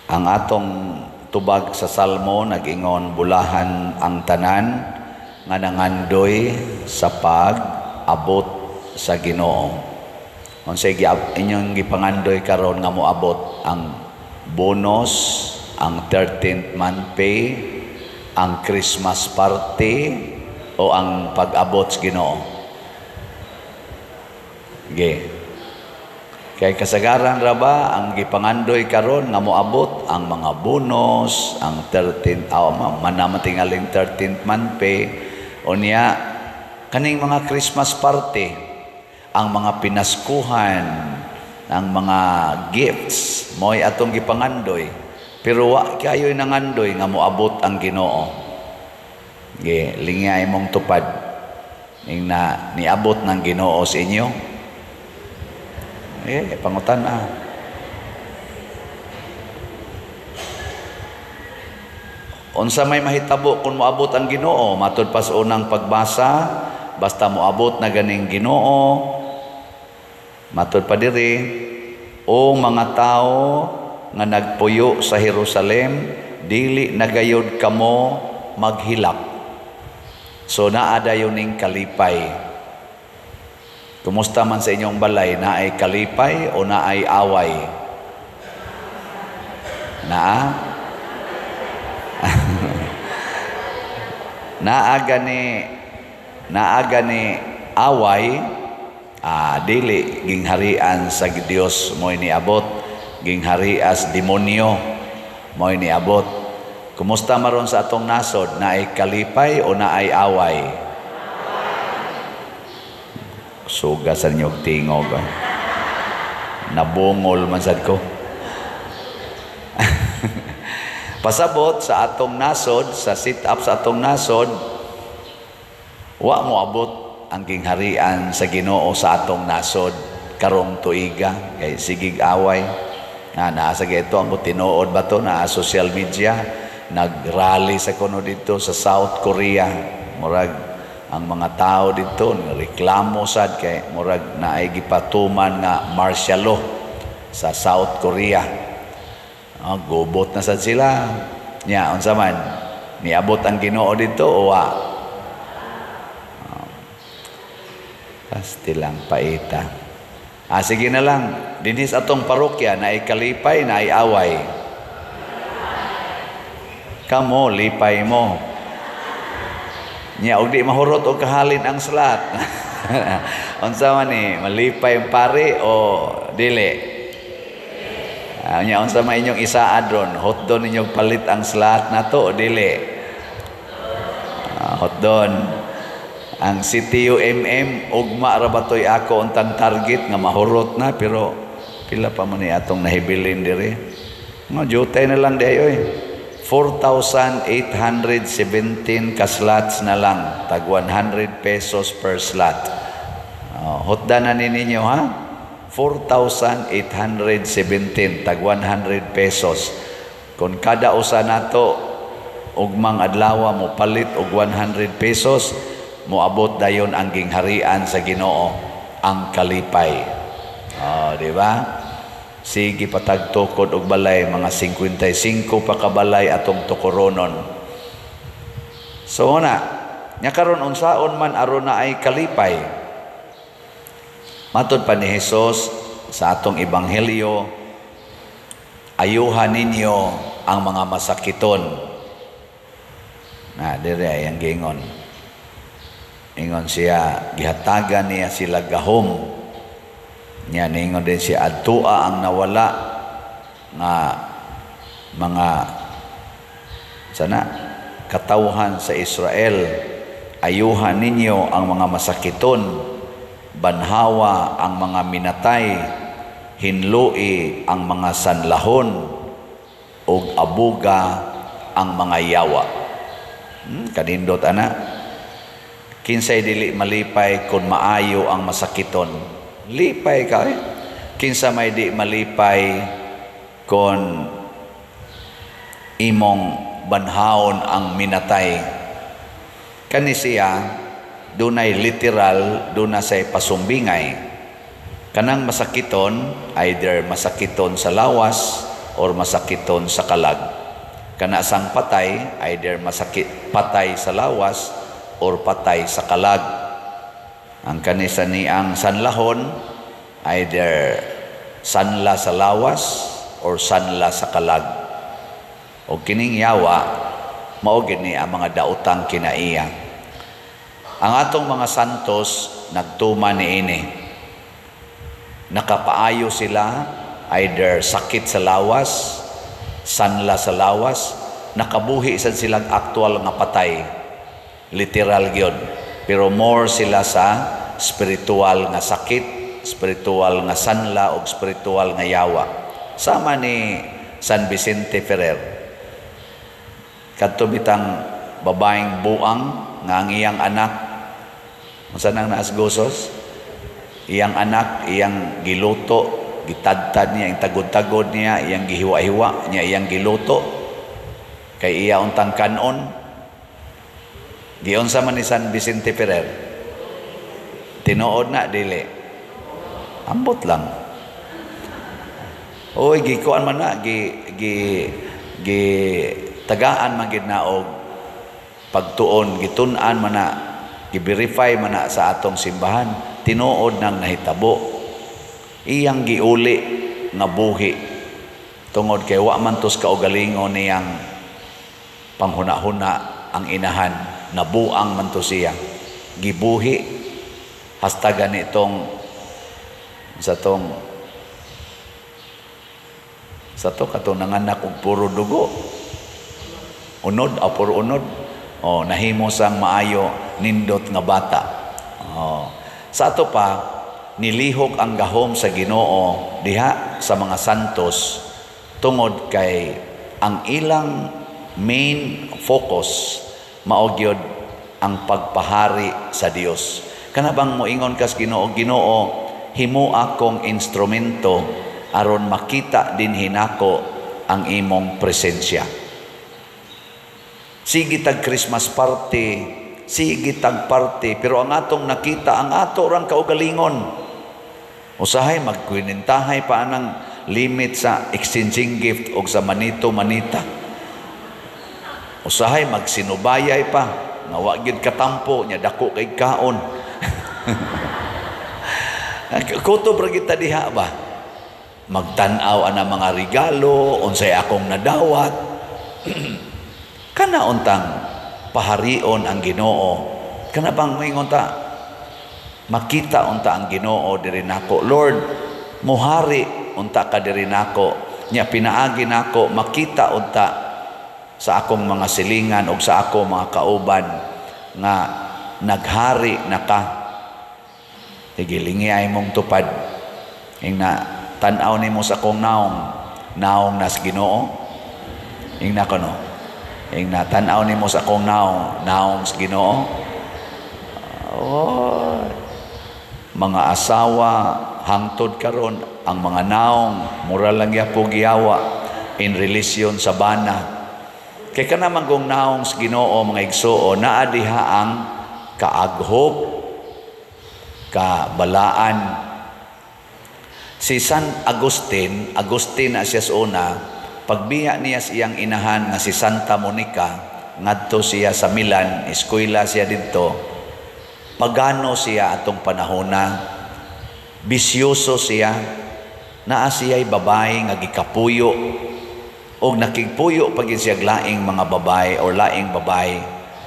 Ang atong tubag sa Salmo nag-ingon, bulahan ang tanan nga nangandoy sa pag-abot sa Ginoo. Unsay inyong gipangandoy karon nga moabot? Ang bonus, ang 13th month pay, ang Christmas party, o ang pag-abot sa Ginoo? Ge. Kay kasagaran ra ba ang gipangandoy karon nga moabot ang mga bonus, ang 13th, oh, manamatingaling 13th month pay, unya kaning mga Christmas party, ang mga pinaskuhan, ang mga gifts, mo'y atong gipangandoy. Pero wa kayo'y nangandoy nga moabot ang Ginoo. Ge, lingay mong tupad. Ning na niabot ng Ginoo sa inyo. Eh, pangutan ah. Unsa may mahitabo kung moabot ang Ginoo? Matud pa sa unang pagbasa, basta moabot na ganing Ginoo, matud pa diri, o mga tao nga nagpuyo sa Jerusalem, dili na gayod kamo maghilak. So naa dayon ning kalipay. Kumusta man sa inyong balay, naay kalipay o naay away? Naa? Naa gani away, dili gingharian sa Dios mo'y niabot, gingharias demonyo mo'y niabot. Kumusta maron sa atong nasod, naay kalipay o naay away? Suga sa inyong tingog. Nabungol man sad ko. Pasabot sa atong nasod, sa sit-up sa atong nasod, wa mo abot ang gingharian sa Ginoo sa atong nasod karong tuiga kay sigig away. Na naa sa ito ang tinuod ba to na social media nag-rally sa kuno dito sa South Korea. Murag ang mga tao dito reklamo sad kay murag naay gipatuman nga martial law sa South Korea. Oh, gubot na sad sila. Nya unsa man niabot ang Ginoo dito o wa? Oh. Pasti lang paita. Ah, sige na lang. Dinhi sa atong parokya naay kalipay, naay away. Kamo lipay mo. Nya og di mahurot og kahalin ang slat. Unsa man ni, malipay ang pare o dili? Nya unsa man inyong isaad ron? Hotdon ninyong palit ang slat nato o dili? Hotdon. Ang CTUMM ugma ra ba toy ako untang target nga mahurot na, pero pila pa man ni atong nahibilin diri. Nga jutay na lang di oy. 4,817 ka slots na lang, tag 100 pesos per slot. Hotda na ni ninyo ha? 4,817 tag 100 pesos. Kung kada usa nato ugmang adlaw mo palit og 100 pesos, moabot dayon ang gingharian sa Ginoo, ang kalipay. Oh, di ba? Sige patagtukod og balay, mga 55 pa ka balay atong tukoronon. So na, nya karon unsaon man aron na ay kalipay. Matud pa ni Hesus sa atong ebanghelyo, ayuhan ninyo ang mga masakiton. Na dire ay ang giingon. Ingon siya, gihatagan niya sila gahom. Niya ningon din siya, adtua ang nawala nga mga sana katawhan sa Israel, ayuhan ninyo ang mga masakiton, banhawa ang mga minatay, hinlui ang mga sanlahon, ug abuga ang mga yawa. Kanindot ana. Kinsay dili malipay kun maayo ang masakiton? Lipay ka eh. Kinsa may di malipay kon imong banhaon ang minatay? Kani siya dunay literal, duna say pasumbingay. Kanang masakiton, either masakiton sa lawas or masakiton sa kalag. Kana sang patay, either masakit, patay sa lawas or patay sa kalag. Ang kanisa ni ang sanlahon, either sanla sa lawas or sanla sa kalag. O kining yawa, mao gid ni ang mga daotang kinaiya. Ang atong mga santos nagtuma niini. Nakapaayo sila, either sakit sa lawas, sanla sa lawas, nakabuhi sad silang aktual nga patay. Literal gyud. Pero more sila sa spiritual nga sakit, spiritual nga sanla o spiritual nga yawa. Sama ni San Vicente Ferrer. Kadto bitang babaeng buang nga ang iyang anak, unsa nang naasgosos? Iyang anak, iyang giluto, gitadtad niya, iyang tagod-tagod niya, iyang gihiwa-hiwa niya, iyang giluto. Kay iya untang kanon. Giunsa man ni San Vicente Ferrer? Tinuod na, dili? Ambot lang. Oy, gikuan man na, gi gi gi tagaan man gid na og pagtuon, gitun-an man na, gi-verify man na sa atong simbahan, tinuod nang nahitabo. Iyang giuli nga buhi tungod kay wa man tos kaugalingon niyang panghuna-huna ang inahan, nabuang man to siya. Gibuhi hasta ganitong sa to katong nanganak og puro dugo, unod o puro unod, oh, nahimo sang maayo, nindot nga bata. Oh. Sa ato pa nilihok ang gahom sa Ginoo diha sa mga santos tungod kay ang ilang main focus mao gyud ang pagpahari sa Dios. Kana bang moingon kas Ginoo, "Ginoo, himo akong instrumento aron makita dinhi nako ang imong presensya." Sige tag Christmas party, sige tag party, pero ang atong nakita ang ato rang kaugalingon. Usahay magkwinentahay pa anang limit sa exchanging gift og sa manito manita. Usahay magsinubayay pa nga wa gyud katampo nya dako kay kaon. Kutob ra kita diha ba? Magtan-aw ana mga regalo, unsay akong nadawat. Kana untang paharion ang Ginoo. Kana bang moingon ta, makita unta ang Ginoo diri nako. Lord, muhari unta ka diri nako. Nya pinaagi nako makita unta sa akong mga silingan og sa ako mga kauban nga naghari na ka. Tigilingi ay mong tupad. Ing na tan-aw nimo sa akong naong, naong nas Ginoo. Ing na kono. Ing na tan-aw nimo sa akong naong, naong sa Ginoo. Oh, mga asawa hangtod karon ang mga naong mura lang yapo giyawa in relation sa bana. Kay kana man kung naong sa Ginoo, mga igsuo, naa diha ang kaaghop, kabalaan. Si San Agustin, Agustin na siya sa una, pagbiya niya sa iyang inahan nga si Santa Monica, ngadto siya sa Milan, eskwela siya didto. Pagano siya atong panahona, bisyoso siya, naa siya'y babae nga gikapuyo, og nakigpuyo pag siya laing mga babae or laing babae.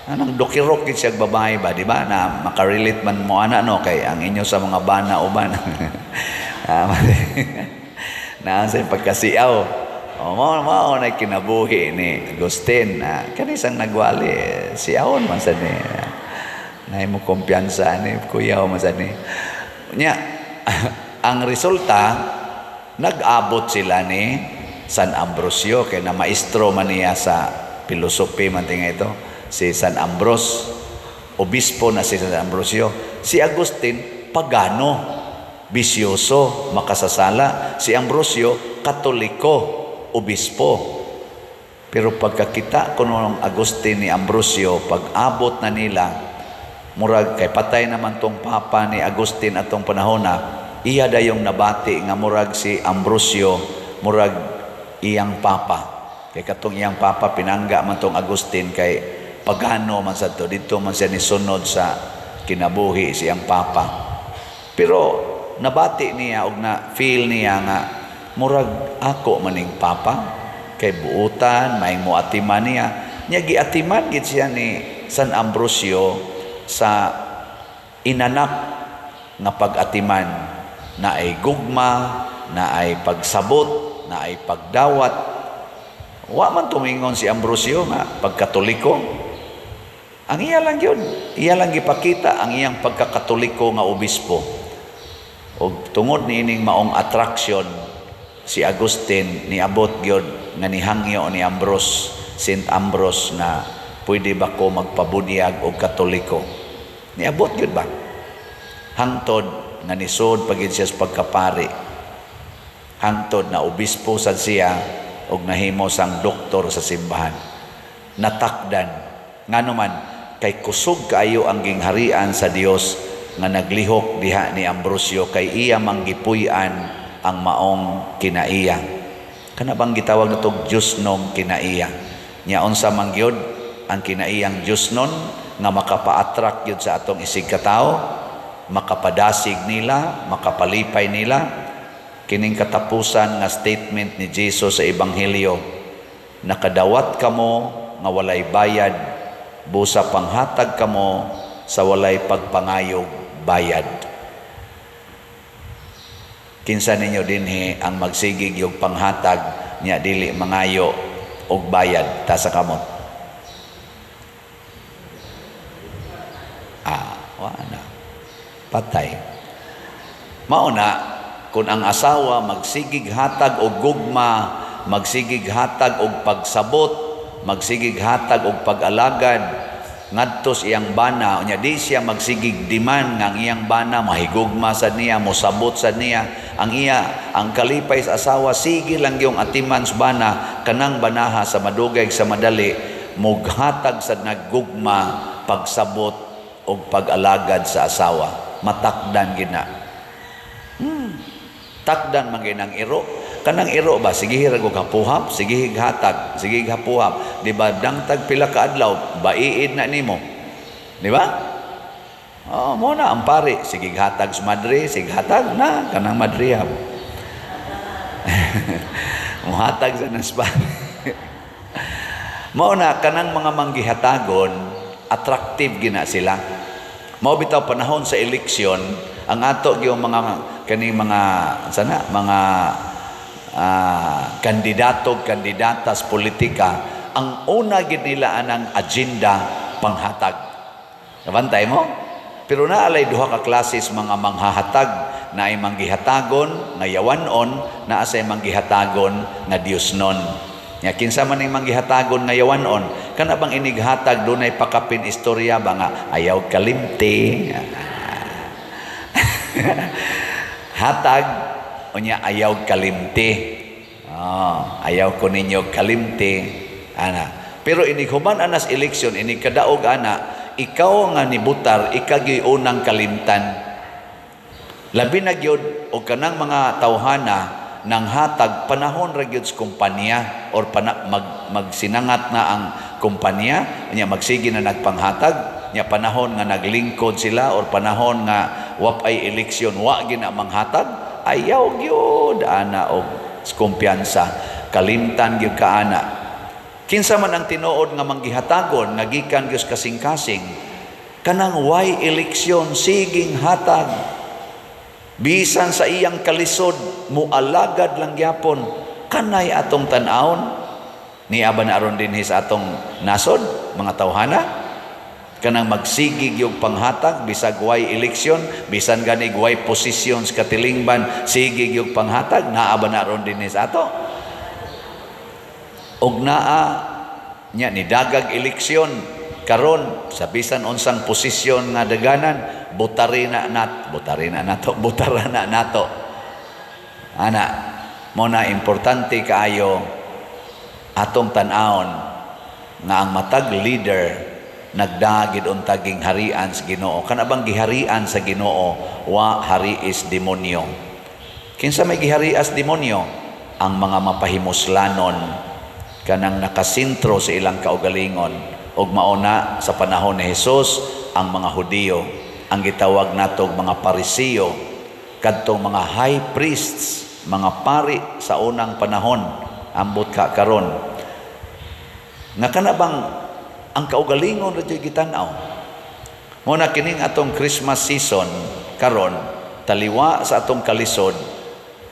Anang dokirok gid siya babae ba, di ba? Na makarelate man mo ana, no, kay ang inyo sa mga bana uban. Naa sa pagkasiaw. O, mao mao na kinabuhi ni Agustin. Na kani sang nagwali, siawon man sa ni. Nay mo kumpiyansa ni kuya man sa ni. Nya ang resulta, nag-abot sila ni San Ambrosio kay na maestro man niya sa philosophy man tinga ito si San Ambros, obispo na si San Ambrosio. Si Agustin, pagano, bisyoso, makasasala. Si Ambrosio, Katoliko, obispo. Pero pagkakita ko nung Agustin ni Ambrosio, pag abot na nila, murag kay patay naman tong papa ni Agustin atong panahon na, iya dayong nabati nga murag si Ambrosio, murag iyang papa. Kay katong iyang papa, pinangga man tong Agustin kay pagano man sa to, dito man siya nisunod sa kinabuhi siyang papa. Pero nabati niya og na feel niya nga murag ako maning papa kay buutan may moatiman niya. Nya giatiman gid siya ni San Ambrosio sa inanak nga pag-atiman na ay gugma, na ay pagsabot, na ay pagdawat. Wa man tumingon si Ambrosio nga pagkatoliko. Ang iya lang yun, iya lang gipakita ang iyang pagkakatoliko nga obispo. Og tungod niining maong attraction, si Agustin niabot gyud nga nihangyo ni Ambrose, Saint Ambrose, na pwede ba ko magpabunyag og Katoliko. Niabot gyud ba? Hangtod nga nisod pagid siya sa pagkapari. Hangtod na obispo sad siya og nahimo sang doktor sa simbahan. Natakdan ngano man kay kusog kaayo ang gingharian sa Dios nga naglihok diha ni Ambrosio kay iya manggipuy-an ang maong kinaiya. Kana bang gitawag natog Diyosnong kinaiya? Nya unsa man gyud ang kinaiyang Diyosnon nga makapa-attract gyud sa atong isig katawo, makapadasig nila, makapalipay nila? Kining katapusan nga statement ni Jesus sa Ebanghelyo, "Nakadawat kamo nga walay bayad, busa panghatag kamo sa walay pagpangayog bayad." Kinsa ninyo dinhi ang magsigig yung panghatag niya dili mangayo og bayad? Tasa kamot. Ah, wa na. Patay. Mao na kung ang asawa magsigig hatag og gugma, magsigig hatag og pagsabot, magsigig hatag og pag-alagad ngadto sa iyang bana, unya di siya magsigig demand nga ang iyang bana mahigugma sad niya, mosabot sad niya. Ang iya, ang kalipay sa asawa, sige lang yung atiman sa bana, kanang banaha sa madugay sa madali mughatag sad naggugma, pagsabot og pag-alagad sa asawa. Matakdan gina. Takdan man gyud ang iro. Kanang iro ba, sige ra og hapuhap, sige hatag, sige hapuhap, di ba? Dangtag pila ka adlaw, baiid na nimo, di ba? Oh, mo na ang pare, sige hatag sa madre, sige hatag na kanang madrehab. Muhatag sa nas pare. Mao na kanang mga manggihatagon, attractive gina sila. Mao bitaw panahon sa eleksyon, ang ato gyud mga kaning mga sana mga kandidato, kandidata sa politika, ang una gid nila anang agenda, panghatag. Nabantay mo? Pero naalay duha ka klases mga manghahatag, na ay manggihatagon nga yawanon, naa say manggihatagon nga Diyosnon. Nya kinsa man ning manggihatagon nga yawanon? Kana bang inighatag dunay pakapin istorya ba nga ayaw kalimti. Hatag unya ayaw kalimti. Oh, ayaw ko ninyo kalimti ana. Pero inig human anas eleksyon, inig kadaog ana, ikaw nga nibutar, ikaw gyud unang kalimtan. Labi na gyud og kanang mga tawhana nang hatag panahon ra gyud sa kumpanya or magsinangat na ang kumpanya, nya magsige na nagpanghatag. Nya panahon nga naglingkod sila or panahon nga wap ay eleksyon, wa gyud na manghatag. Ayaw gyud ana og kumpiyansa, kalimtan gyud ka ana. Kinsa man ang tinuod nga manggihatagon nga gikan gyud kasing-kasing, kanang way eleksyon, siging hatag bisan sa iyang kalisod, mualagad lang gyapon. Kanay atong tan-awon niya ba na aron dinhi sa atong nasod mga tawhana, kanang magsigig yung panghatag bisag way eleksyon, bisan ganig way posisyon sa katilingban, sigig yung panghatag? Naa ba na aron dinhi sa ato? Og naa nya ni dagag eleksyon karon, sa bisan unsang posisyon nga daganan, butari na nat butari na nato, butara na nato ana. Mo na importante kaayo atong tan-awon nga ang matag leader nagdagid unta gingharian sa Ginoo. Kana bang giharian sa Ginoo, wa hari is demonyo. Kinsa may giharias demonyo? Ang mga mapahimuslanon, kanang nakasentro sa ilang kaugalingon, ug mauna sa panahon ni Jesus ang mga Hudiyo, ang gitawag natog mga Parisiyo, kadtong mga high priests, mga pari sa unang panahon, ambot ka karon, nga kana bang ang kaugalingon ra gyud gitan-aw. Mo na kining atong Christmas season karon, taliwa sa atong kalisod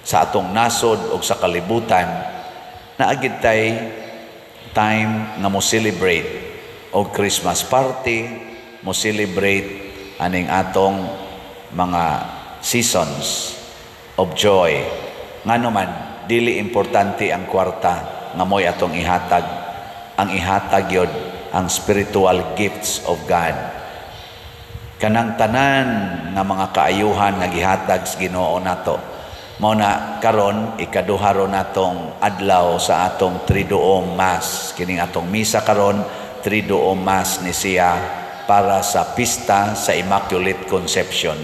sa atong nasod o sa kalibutan, naa gyud tay time nga mo celebrate og Christmas party, mo celebrate aning atong mga seasons of joy. Ngano man dili importante ang kwarta nga mo'y atong ihatag. Ang ihatag yod ang spiritual gifts of God, kanang tanan nga mga kaayuhan nga gihatag sa Ginoo nato. Mao na karon, ikaduha ro natong adlaw sa atong Triduum Mass. Kining atong misa karon, Triduum Mass ni siya para sa pista sa Immaculate Conception.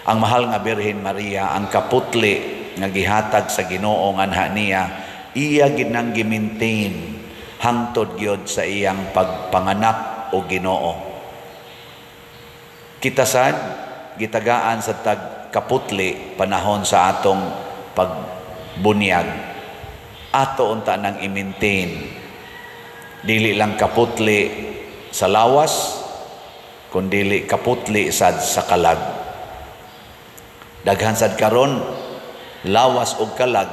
Ang mahal nga Birhen Maria, ang kaputli nga gihatag sa Ginoo nganha niya, iya gid nang gi-maintain hangtod gyud sa iyang pagpanganak og Ginoo. Kita sad gitagaan sa tag kaputli panahon sa atong pagbunyag. Ato unta nang i-maintain, dili lang kaputli sa lawas, kundili kaputli sad sa kalag. Daghan sad karon, lawas og kalag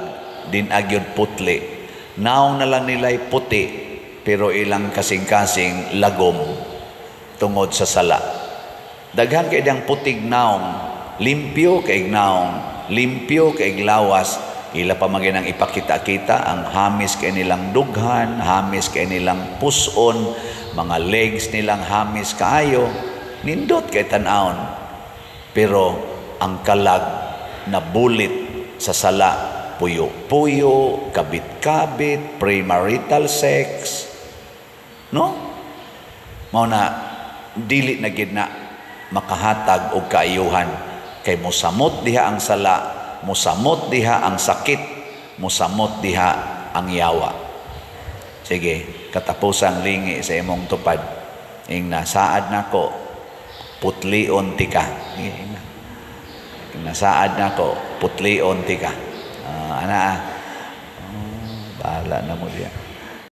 din agyod putli. Naong na lang nila'y puti, pero ilang kasing-kasing lagom tungod sa sala. Daghan kay diyang putig naong, limpyo kay naong, limpyo kay lawas, ila pa man ang ipakita-kita ang hamis kay nilang dughan, hamis kay nilang puson, mga legs nilang hamis kaayo, nindot kay tan-awon. Pero ang kalag na bulit sa sala, puyo-puyo, kabit-kabit, premarital sex, no? Mao na dili na gid na makahatag og kaayuhan kay mosamot diha ang sala, mosamot diha ang sakit, mosamot diha ang yawa. Sige, katapusang lingi sa imong tupad. Ingna, "Saad nako, putlion tika." Sige, ingna. Ingna, "Saad nako, putlion tika." Ana, oh, bahala na mo diya.